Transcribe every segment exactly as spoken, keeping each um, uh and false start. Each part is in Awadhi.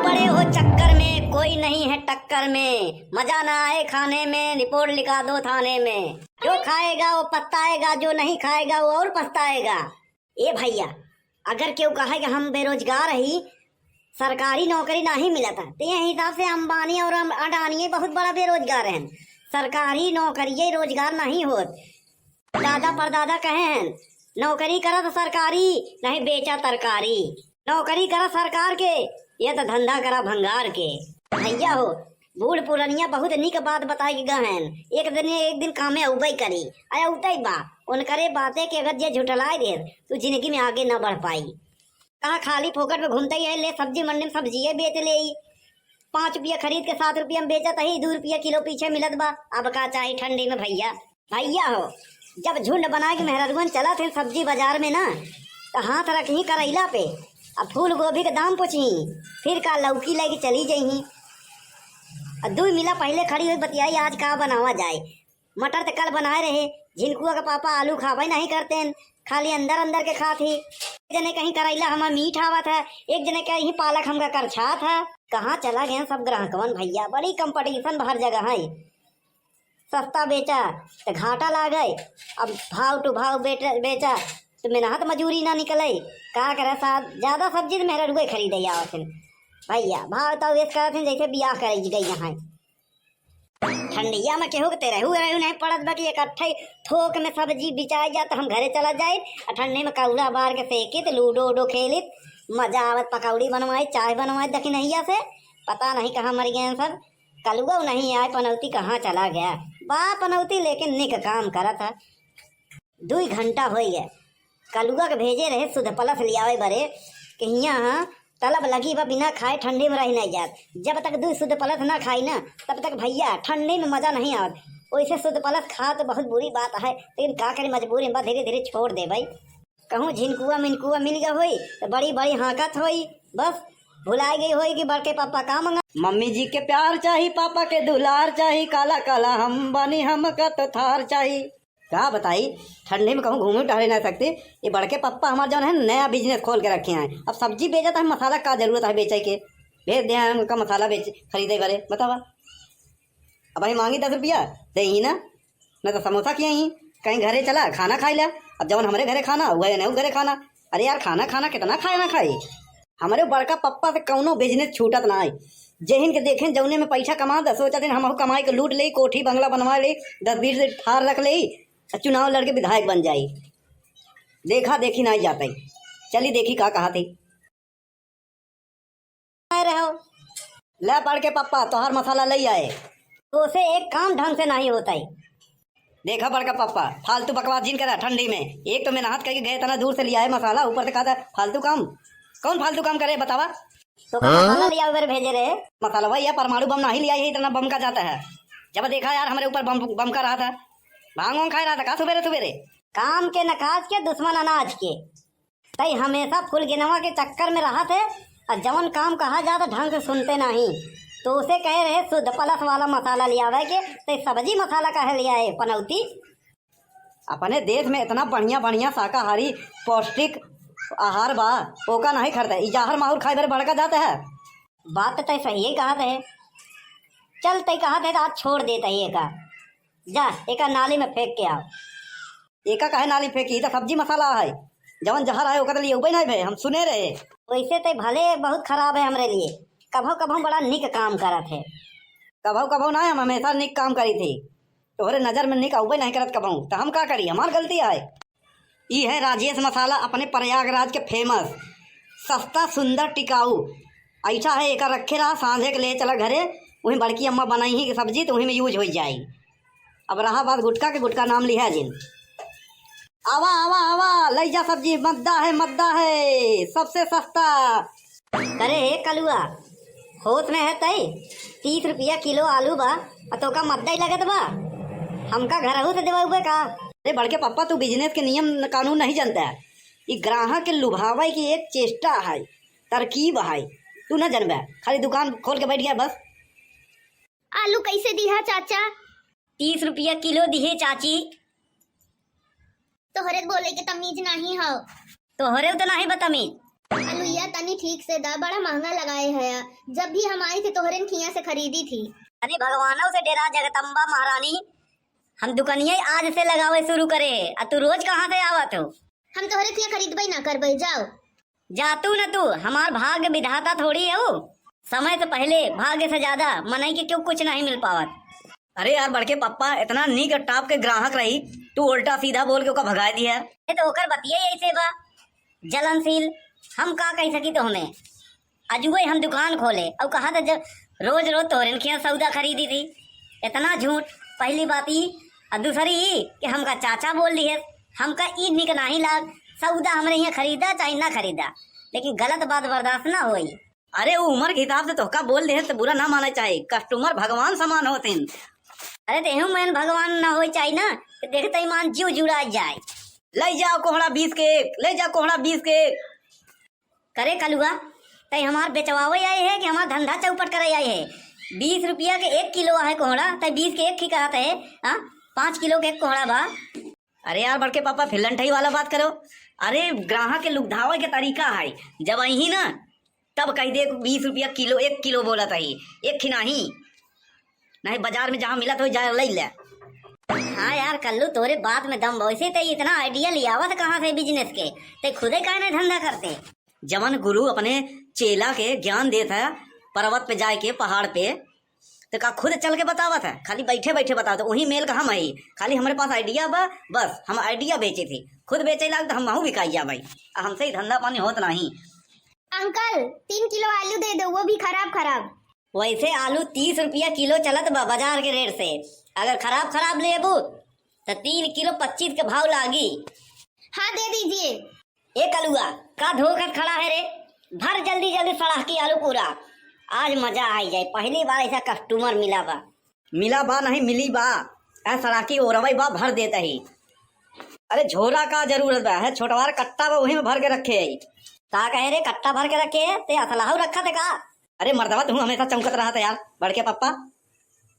पड़े हो चक्कर में, कोई नहीं है टक्कर में, मजा ना आए खाने में, रिपोर्ट लिखा दो थाने में। जो खाएगा वो पछताएगा, जो नहीं खाएगा वो और पछताएगा। ए भइया, अगर केहू कहे कि हम बेरोजगार ही, सरकारी नौकरी नाहीं मिलत है, तो ये हिसाब से अंबानी और अम-, अडानी बहुत बड़ा बेरोजगार हैं। सरकारी नौकरी ये रोजगार नाहीं होत। दादा परदादा कहे हैं, "नौकरी करत सरकारी, नाहीं बेचा तरकारी।" नौकरी करत सरकार के, ये तो धंधा करा भंगार के। भइया हो, बूढ़ पुरनिया बहुत निक बात बताए के गए हैं, एक दिन एक दिन कामे अउबे करी। अरे अउतै बा, उनकरे बाते के अगर जे झुठलाए दे, तो जिंदगी में आगे ना बढ़ पाई। कहाँ खाली फोकट में घूमते ही है, ले सब्जी मंडी में सब्जिये बेच ले, पाँच रुपया खरीद के सात रुपया में बेचत ही, दो रुपया किलो पीछे मिलत बा। अब का चाही ठंडी में भइया? भइया हो, जब झुंड बनाए के मेहररुअन चलत हैं सब्जी बाजार में ना, तो हाथ रखी करैला पे, अब फूल गोभी के दाम पूछी, फिर का लौकी लेके चली जइही। और दू मिला पहले खड़ी हुई बतियाई, आज का बनावा जाए। मटर तो कल बनाए रहे, झिनकुआ के पापा आलू खावे नहीं करते हैं, खाली अंदर अंदर के खात ही। एक जने कहीं करैला हमार मीठ आवत है, एक जने कहीं पालक हमका करछात है। कहाँ चला गए सब ग्राहकवन भइया, बड़ी कंपटीशन हर जगह है। सस्ता बेचा तो घाटा लागे, अब भाव टू भाव बेच-, बेचा तो मेहनत मजूरी ना निकले। का करे साहब, ज्यादा सब्जी तो मेहररुए खरीदे आवत हैं भइया, भाव तो वेस्ट करत हैं जैसे बियाह करे गई यहाँ। ठंडिया में केहू के तेरहू रहू नहीं पड़त बा कि इकट्ठे थोक में सब्जी बिचाए जात, हम घरे चला जाए। आ ठंडी में कौड़ा बार के सेकित, लूडो उडो खेलित, मजा आवत, पकौड़ी बनवाई, चाय बनवाई दखिनहिया से। पता नहीं कहाँ मर गए सब, कलुआ नहीं आए, पनौती कहाँ चला गया। बा पनौती लेकिन निक काम करत है। दुई घंटा होइ गए, कलुआ के भेजे रहे सुध पलस लियावे बरे कि हियाँ तलब लगी बा, बिना खाए ठंडी में रह नहीं जात। जब तक दुई सुध पलस ना खाई ना, तब तक भइया ठंडी में मजा नहीं आवत। वैसे सुध पलस खा तो बहुत बुरी बात है, लेकिन का करी, मजबूरी में बा, धीरे धीरे छोड़ दे भाई। कहूँ झिनकुआ मिनकुआ मिल गए होई तो बड़ी बड़ी हाँकत होई, बस भुलाई गई होई कि बड़के पापा का मंगा। मम्मी जी के प्यार चाही, पापा के दुलार चाही, काला काला हम बनी, हमका तो थार चाही। का बताई, ठंडी में कहूँ घूमे टहरे ना सकते। ये बड़के पप्पा हमार जौन है नया बिजनेस खोल के रखे हैं। अब सब्जी बेचत है, मसाला का जरूरत है बेचे के, भेज दे हैं उनका मसाला बेच खरीदे बरे, बतावा। अब भाई मांगी दस रुपया, दे ही ना, न तो समोसा किया ही, कहीं घरे चला खाना खाई ला। अब जौन हमरे घरे खाना वही नहीं घरे खाना। अरे यार, खाना खाना कितना खाए ना खाई, हमरे बड़का पप्पा से कौनो बिजनेस छूटत ना है। जेहिन के देखें जौने में पैसा कमा द, सोचत हैं हमहू कमाई के लूट ले, कोठी बंगला बनवा ले, दस बीस थार रख ले, और चुनाव लड़के विधायक बन जाई। देखा देखी ना जाते, चली देखी का कहा थे। आए रहो। ले बड़के पप्पा, तोहार मसाला ले आए। तो से एक काम ढंग से नहीं होता है। देखा बड़का पप्पा, फालतू बकवास जिन करा ठंडी में। एक तो मेहनत करके गए, इतना दूर से लिया है मसाला, ऊपर से कहता है फालतू काम। कौन फालतू काम करे बतावा? तो का मसाला लिया उधर भेजे रहे? मसाला वही है, परमाणु बम नहीं लिया है, इतना बम का जाता है। जब देखा यार हमरे ऊपर बम, बम का रहा था, भांग वांग खाए रहा था का सुबेरे सुबेरे? काम के न काज के, दुश्मन अनाज के। तई हमेशा फुलगिनवा के चक्कर में रहत है, और जवन काम कहा जात ढंग से सुनते नहीं। तो उसे कहे रहे सुध पलस वाला मसाला लियावे के, तई सब्जी मसाला काहे लियाए पनौती? अपने देश में इतना बढ़िया बढ़िया शाकाहारी पौष्टिक आहार बा, ओका नहीं खरीदे, ई जहर माहुर खाए बरे बड़का जात है। बात तो तय सही ही कहत है। चल तय कहत है तो आज छोड़ देत है एका, जा एका नाली में फेंक के आओ। एका काहे नाली फेंकी? ई तो सब्जी मसाला है, जवन जहर है ओका तो लिए उबे नहीं भे, हम सुने रहे। वैसे तय भले बहुत खराब है हमरे लिए, कभो कभो बड़ा निक काम करत है। कभो कभो ना, हम हमेशा निक काम करी थी। तोहरे नजर में निक अउबे नहीं करत कबहूँ, तो हम का करी, हमार गलती है। ई है राजेश मसाला, अपने प्रयागराज के फेमस, सस्ता, सुंदर, टिकाऊ। ऐसा है, एका रखे रहा, सांझे के ले चला घरे, वहीं बड़की अम्मा बनाई ही सब्जी, तो वहीं में यूज हो जाई। अब रहा बात गुटखा के, गुटखा नाम लिहा जिन। आवा, आवा, आवा, लई जा सब्जी, मद्दा है, मद्दा है, सबसे सस्ता। करे हे कलुआ, होश में है तय? तीस रुपया किलो आलू बा, आ तोका मद्दा ही लगत बा? हमका घरहू से देवाउबे का? अरे बड़के पप्पा, तू बिजनेस के नियम न कानून नहीं जानता है। ई ग्राहक के लुभावे की एक चेष्टा है, तरकीब है, तू न जानबे, खाली दुकान खोल के बैठ गया बस। आलू कैसे दिहा चाचा? तीस रुपया किलो दिहे चाची। तोहरे बोले के तमीज नहीं हो। तोहरे तो नहीं बतमीज। अलुइया तनी ठीक से दा, बड़ा महंगा लगाए है। जब भी हम आई थी तोहरेन खिया से खरीदी थी। अरे भगवानों से डेरा जगदम्बा महारानी, हम दुकनिया आज से लगावे शुरू करे है, आ तू रोज कहाँ से आवत हो? हम तोहरे खिया खरीदबे ना करबे, जाओ। जा तू न तू, हमार भाग्य विधाता थोड़ी है ऊ। समय से पहले, भाग्य से ज्यादा मनई के क्यों कुछ नहीं मिल पावत। अरे यार, बड़के पप्पा इतना नीक टाप के ग्राहक रही, तू उल्टा सीधा बोल के ओका भगाए दिया। ए, तो ओकर बतिये ऐसे बा, जलनशील, हम का कह सकी तो हमें। अजुए हम दुकान खोले और कहा था जब रोज रोज तोहरेन खिया सौदा खरीदी थी, इतना झूठ। पहली बात ई, और दूसरी ई कि हमका चाचा बोल दिए, हमका ई निक नहीं लाग, सौदा हमरे यहाँ खरीदा चाहे ना खरीदा, लेकिन गलत बात बर्दाश्त ना होई। अरे, वो उम्र के हिसाब से तोहका बोल देहे तो बुरा ना माने चाहे, customer भगवान समान होतिन। अरे, तेहू मन भगवान ना होए चाहे ना, तो देखते ही मान जीव जुड़ा जाए। ले जाओ कोहड़ा बीस के एक, ले जाओ कोहड़ा बीस के एक। करे कलुआ, तै हमार बेचवावे आए है कि हमार धंधा चौपट करे आए है? बीस रुपया के एक किलो आहे कोहड़ा, तै बीस के एक ही कहत है, हाँ? पाँच किलो के एक कोहड़ा बा। अरे यार बड़के पापा, फिर लंठई वाला बात करो। अरे, ग्राहक के लुभावे के तरीका है, जब आई ही ना, तब कह दे बीस रुपया किलो, एक किलो बोलत है, एक ही नहीं, नहीं बाजार में जहाँ मिलत हो जा ले ले। हाँ यार कल्लू, तोरे बात में दम बा। वैसे ते इतना idea लियावत कहाँ से business के? ते खुदे काहे नहीं धंधा करते? जवन गुरु अपने चेला के ज्ञान देत है पर्वत पे जाए के, पहाड़ पे, तो का खुद चल के बतावत है? खाली बैठे बैठे बतावत है, वही मेल का हम है। खाली हमरे पास idea बा, बस हम idea बेचे थे, खुद बेचे लाग तो हम महू बिकाई जा भाई। आ हमसे ही धंधा पानी होत नहीं। अंकल, तीन किलो आलू दे दो, वो भी खराब खराब। वैसे आलू तीस रुपया किलो चलत बा बाजार के रेट से, अगर खराब खराब लेबू तो तीन किलो पच्चीस के भाव लागी। हाँ, दे दीजिए। ए कलुआ, का धोखत खड़ा है रे? भर जल्दी जल्दी सड़ाहकी आलू पूरा, आज मजा आई जाए, पहली बार ऐसा customer मिला बा। मिला बा नहीं, मिली बा। ए सड़ाहकी ओरवई बा, भर देता ही। अरे झोरा का जरूरत बा, है छोटवार कट्टा बा, वही में भर के रखे है। का कहे रे, कट्टा भर के रखे है? ते असलहू रखा थे का? अरे मर्दवा, तू हमेशा चौंकत रहा था यार बड़के पप्पा।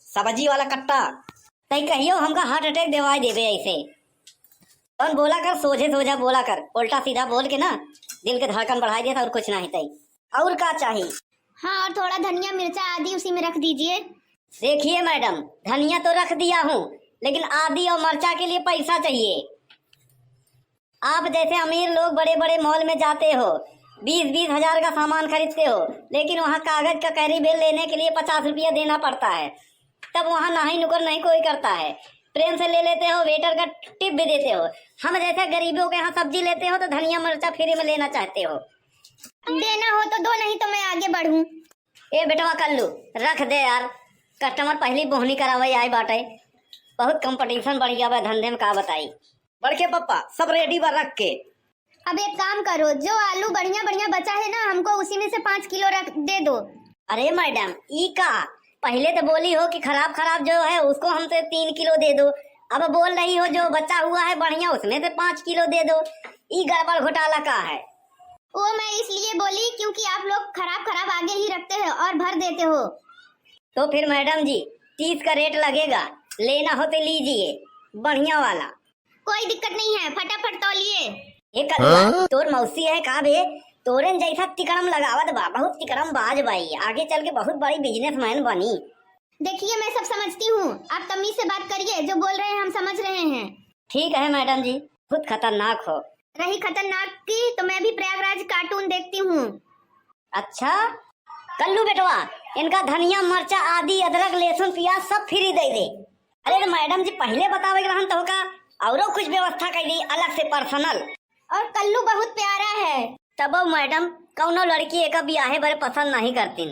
सब्जी वाला कट्टा। तई कहियो हमका heart attack देवाई देबे ऐसे। कौन बोला कर, सोझे सोझा बोला कर, उल्टा सीधा बोल के ना दिल के धड़कन बढ़ाई देता और कुछ नहीं तई। और का चाहिए? हाँ, और थोड़ा धनिया, मिर्चा, आदि उसी में रख दीजिए। देखिए मैडम, धनिया तो रख दिया हूँ, लेकिन आदि और मर्चा के लिए पैसा चाहिए। आप जैसे अमीर लोग बड़े बड़े मॉल में जाते हो, बीस बीस हजार का सामान खरीदते हो, लेकिन वहाँ कागज का कैरी बैग लेने के लिए पचास रुपया देना पड़ता है। तब वहाँ नाहीं नुकर नहीं कोई करता है, प्रेम से ले लेते हो, वेटर का टिप भी देते हो। हम जैसे गरीबों के यहाँ सब्जी लेते हो तो धनिया मर्चा फ्री में लेना चाहते हो। देना हो तो दो, नहीं तो मैं आगे बढ़ूँ। ए बेटवा कल्लू, रख दे यार, customer पहली बोहनी करावे आए बाटे। बहुत competition बढ़ गया बा धंधे में, का बताई। बड़के पप्पा, सब ready बा रख के। अब एक काम करो, जो आलू बढ़िया बढ़िया बचा है ना, हमको उसी में से पाँच किलो रख दे दो। अरे मैडम, ई का? पहले तो बोली हो कि खराब खराब जो है उसको हमसे तीन किलो दे दो, अब बोल रही हो जो बचा हुआ है बढ़िया उसमें से पाँच किलो दे दो। ई गड़बड़ घोटाला का है? वो मैं इसलिए बोली क्योंकि आप लोग खराब खराब आगे ही रखते हो और भर देते हो। तो फिर मैडम जी, तीस का रेट लगेगा, लेना हो तो लीजिए बढ़िया वाला। कोई दिक्कत नहीं है, फटाफट तौलिए। ए कलुआ, हाँ? तोर मौसी है का बे? तोरेन जैसा तिकड़म लगावत बा, बहुत तिकड़म बाज बाई, आगे चल के बहुत बड़ी बिजनेसमैन बनी। देखिए, मैं सब समझती हूँ, आप तमीज से बात करिए, जो बोल रहे हैं हम समझ रहे हैं। ठीक है मैडम जी, बहुत खतरनाक हो। रही खतरनाक की, तो मैं भी प्रयागराज कार्टून देखती हूँ। अच्छा कल्लू बेटवा, इनका धनिया, मरचा, आदि, अदरक, लहसुन, प्याज सब फ्री दे दे। अरे तो मैडम जी, पहले बतावे के रहन तो का, औरो कुछ व्यवस्था कर दी अलग से पर्सनल। और कल्लू बहुत प्यारा है। तबो मैडम, कौनो लड़की एका बियाहे बरे पसंद नहीं करतीन।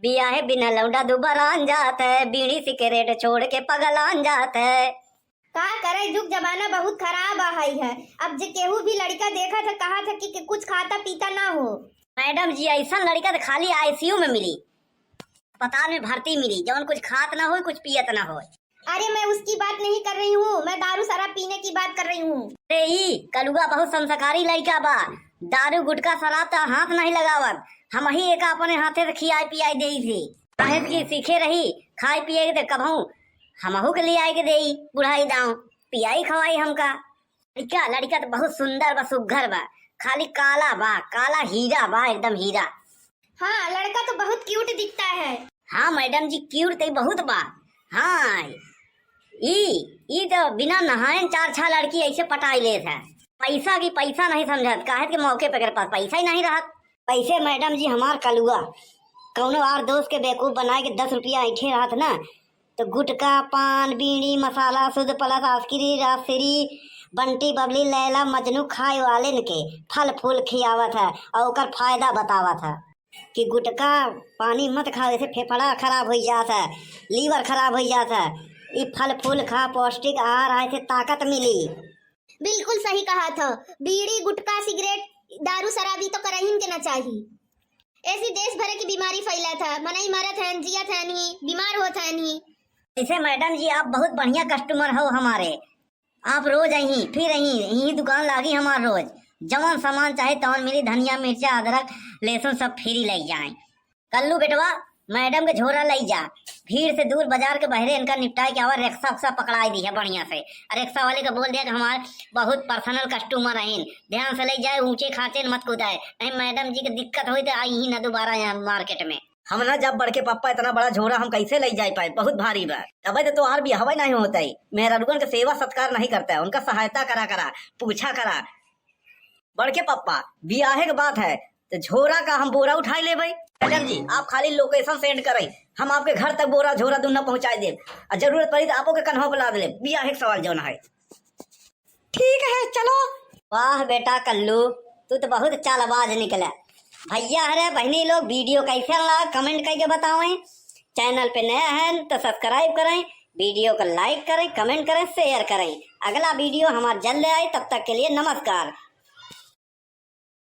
बियाहे बिना लौंडा दुबरान जात है, बीड़ी सिगरेट छोड़ के पगलान जात है। का करे, जुग जमाना बहुत खराब आ हई है। अब जे केहू भी लड़का देखत है, कहत है कि, कि कुछ खाता पीता ना हो। मैडम जी, ऐसा लड़का तो खाली आईसीयू में मिली, अस्पताल में भर्ती मिली, जौन कुछ खात ना होय, कुछ पियत ना होय। अरे, मैं उसकी बात नहीं कर रही हूँ, मैं दारू शराब पीने की बात कर रही हूँ। अरे, ई कलुआ बहुत संस्कारी लड़का बा, दारू गुटखा शराब तो हाथ नहीं लगावत, हम ही एका अपने हाथे से खियाई पियाई देई थी। काहे कि सीखे रही खाए पिए के, तो कबहू हमहू के लियाई के देई बुढ़ाई दाऊं, पियाई खवाई हमका। लड़का, लड़का तो बहुत सुंदर बा, सुघर बा, खाली काला बा, काला हीरा बा, एकदम हीरा। हाँ, लड़का तो बहुत cute दिखता है। हाँ मैडम जी, cute तो बहुत बा। हाँ, ई, ई तो बिना नहायन चार छह लड़की ऐसे पटाई लेत है। पैसा की पैसा नहीं समझत, काहे के मौके पे एकरे पास पैसा ही नहीं रहत। पैसे मैडम जी हमार कलुआ, कौनो आर दोस्त के बेवकूफ बनाए के दस रुपया ऐंठे रहत ना, तो गुटखा, पान, बीड़ी, मसाला, सुध पलस, आस्किरी, राजश्री, बंटी, बबली, लैला, मजनू खाए वालेन के फल फूल खियावत है और ओकर फायदा बतावत है कि गुटखा, पानी मत खाओ, ऐसे फेफड़ा खराब हो जात है, liver खराब हो जात है। ई फल फूल खा, पौष्टिक आहार, आए से ताकत मिली। बिल्कुल सही कहा था, बीड़ी, गुटखा, सिगरेट, दारू, शराबी तो करहिन के ना चाही। ऐसी देश भर की बीमारी फैलत है, मनई मरत हैं, जियत हैं नहीं, बीमार होत हैं नहीं। ऐसे मैडम जी, आप बहुत बढ़िया customer हो हमारे। आप रोज अहीं, फिर अहीं, यही दुकान लागी हमार रोज। जवन सामान चाहे तवन मिली, धनिया, मिर्चा, अदरक, लहसुन सब free लई जाए। कल्लू बेटवा, मैडम के झोरा लई जा, भीड़ से दूर बाजार के बहरे इनका निपटाए के आवा, रिक्शा उक्शा पकड़ाई दी है बढ़िया से। और रिक्शा वाले के बोल दिया कि हमार बहुत personal customer अहिन, ध्यान से लई जाए, ऊंचे खांचे न मत कूदाए, नहीं मैडम जी के दिक्कत होई तो आई ही ना दोबारा यहाँ market में। हम ना जब बड़के पप्पा इतना बड़ा झोरा हम कैसे लई जाए पाए, बहुत भारी बा। तबे तो तोहार बियाहवा नहीं होता है, मेहरारुअन के सेवा सत्कार नहीं करता है, उनका सहायता करा करा, पूछा करा। बड़के पप्पा, बियाहे के बात है, तो झोरा का हम बोरा उठाई लेबै। मैडम जी, आप खाली location send करें, हम आपके घर तक बोरा झोरा दुन्ना पहुँचाई देब। और जरूरत पड़ी तो आपो के कन्हवा पर लाद लेब। बियाहे के सवाल जौन है। ठीक है, चलो। वाह बेटा कल्लू, तू तो बहुत चालबाज निकला। भैया हरे बहनी लोग, video कैसे लगा comment करके बतावें। Channel पे नया हैं तो subscribe करें, video को like करें, comment करें, share करें। अगला video हमार जल्द आए, तब तक के लिए नमस्कार।